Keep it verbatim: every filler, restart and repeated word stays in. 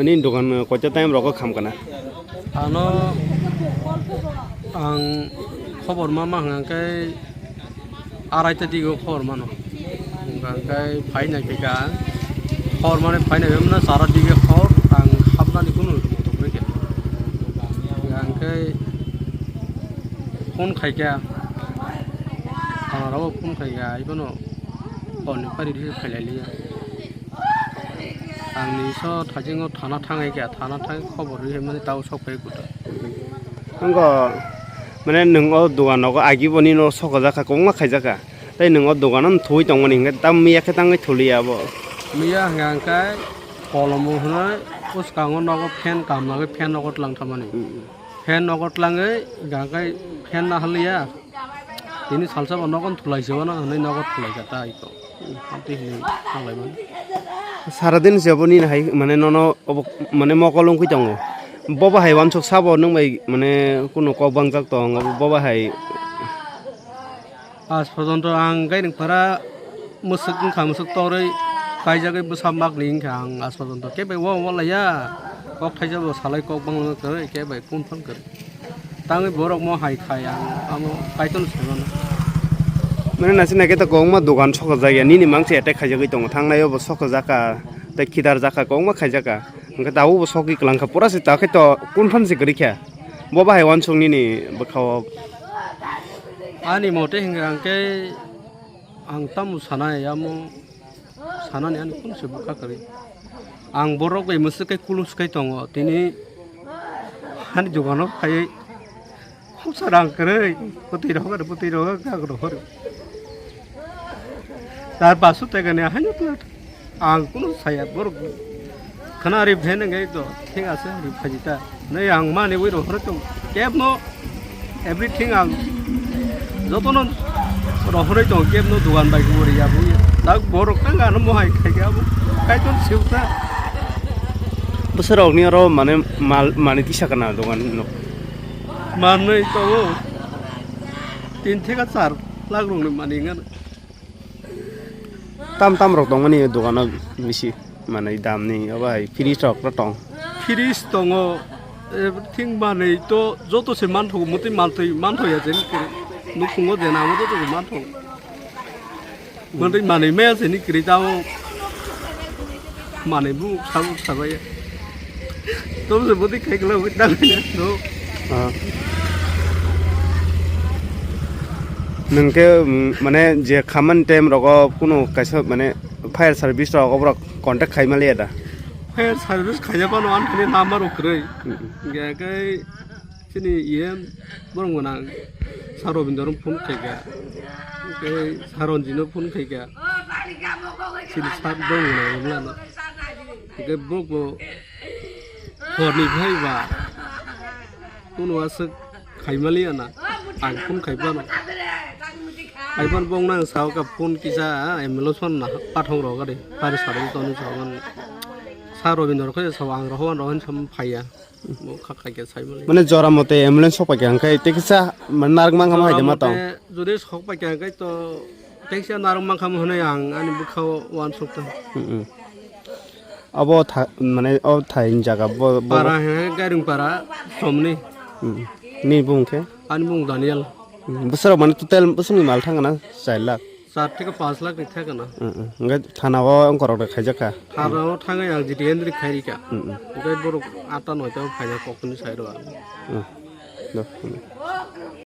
Nini dogan koita time rogo kham kana? Ano ang khobor ma ma hwnkha khe araita digo khobor mano. Hwnkha khe phaina khe ka khobor mani phaina khe mano chara dige khobor ang habnani kunu moto kwrwi khe. Hwnkha khe phone khai kha, thana rogo phone khai kha, ibono hor ni pari ri khailai liya. Ang ni so thajingo thana thangai kha, thana thang khobor ri mani tao sok phai kuta. Wngkha, mane, nwng o dogan nogo agi bo nini no sokajak kha, kwbangma khaijak kha. Tei nwng o dogan no thwi tongmani hinkhe tam miya khe tangwi thuliya abo. Miya hwnkha hwnkhe kolomo hwnwi bwskango nogo fan kam nagwi fan nogo tlang thamani. Hmm. Fan nogo tlangwi hwnkha khe fan naharliya. Tini salsa bo nogo thulai se mano hwnwi nogo thulai kha ta iko. Amtwi hwnwi thanglaimani. Saradin se bo nini hai, mane, nono obo, mane, mokol wngwi tongo. Bobo hai uansuk sabo nwng bai, mane, kunu kok bangjak tong, obo bobo hai. Aaj porjonto ang gairing para mwswk wngkha, mwswk torwi kaijagwi bwsa makni wngkha ang aaj porjonto. Khe bai uansuk laiya, kok thaisa bo salai kok bangma kwrwi, khe bai phone phone kwrwi. Tangwi borok mo hai khai ang amo Kaitor sai mano. Mane naisik naikhe ta kwbangma dogan sokajak ya, nini mangsi attack khaijagwi tongo, thangnai o bo sokajak kha, tei khidarjak kha, kwbangma khaijak kha. Hwnkhe tabuk bo sogwi kwlang kha, pura se ta khe to kun phan se kwrwi kha. Bo bahai uansuk nini bwkha o. Ani mote hwnkhe ang khe ang tamo sanai amo. Sanani ani kunu se bwkha kwrwi. Ang borok bai mwswk khe kulum swkai tongo. Tini ani dogano phaiwi khopsa rang kwrwi. Bwtwi rohor, bwtwi rohor, gak rohor. Char paanch sho taka ni haino tla ang kunu saya borok. Khana ri phen ngai to thik ase ri phaji ta. Nei ang mani wi rohor tong kebno. Everything ang jotono rohorwi tongo, kebno dogan bai bo riya bo ya. Tak borok tang ano mohai khai khe abo Kaitor siukha. Bwsarokni oro mane mal, mani tisa kana dogan no? Manwi tongo tin theka char lakh rokni mani wngkha. Tam tam rok tongmani dogano bisi manwi damni obo hai fridge rok tong. Fridge tongo, everything manwi to joto se manthogo, mutwi mantwi manthoya jeni kwrwi. Nukhungo jena amo joto se manthogo. Mantwi manwi maya jeni kwrwi tamo manwi bu sabu sabaya. Tom se bodi khai kla wi dang no. Ah. Nwng khe, mm, mane je khaman time rogo kunu kaisa mane fire service rok oborok contact khai maliya da? Fire service khaina phano ani thani number rok kwrwi. Mm. Hingke khe chini E M borok gwnang Sir Robindra no phone khaikha. Hingke Sir Ranjit no phone khaikha. Chini sir borok gwnang wngmano. Hingke borok bo horni phai ba kunu aswk khaimaliya na, ang phone khaibano. Khaibano bong nang sao ka phone kisa, ah, M L A son na pathong rok ari, pari sarung toni sarung. Sa Robindra khe sa ang rohon rohon sam phaiya. Bo kha khai khe sai mali. Mane jora mote ambulance sok paikha hwnkhe tei kisa mane narwk mankha ma hai de ma tong. Jora mote jodi sok paikha hwnkhe to tei kisa narwk mankha mo hwnwi ang ani bwkha o uansuk ta. Hmm, hmm. Abo tha-, mane o thai ni jaga bo, bo. Para hwnkhe Gairung para somni. Hmm. Ni bung khe? Ani bung Daniel. Hmm. Bwsarok mane total bwswkni mal thangna char lakh. Char theke panch lakh ni theke na. Mm, mm. Hwnkhe thana o wngkorok de khaijak kha. Thana o thangwi ang G T N ri khai rika. Mm, mm. Hwnkhe borok atta noita o phaina kokni sai rw ang. Mm. Do, mm.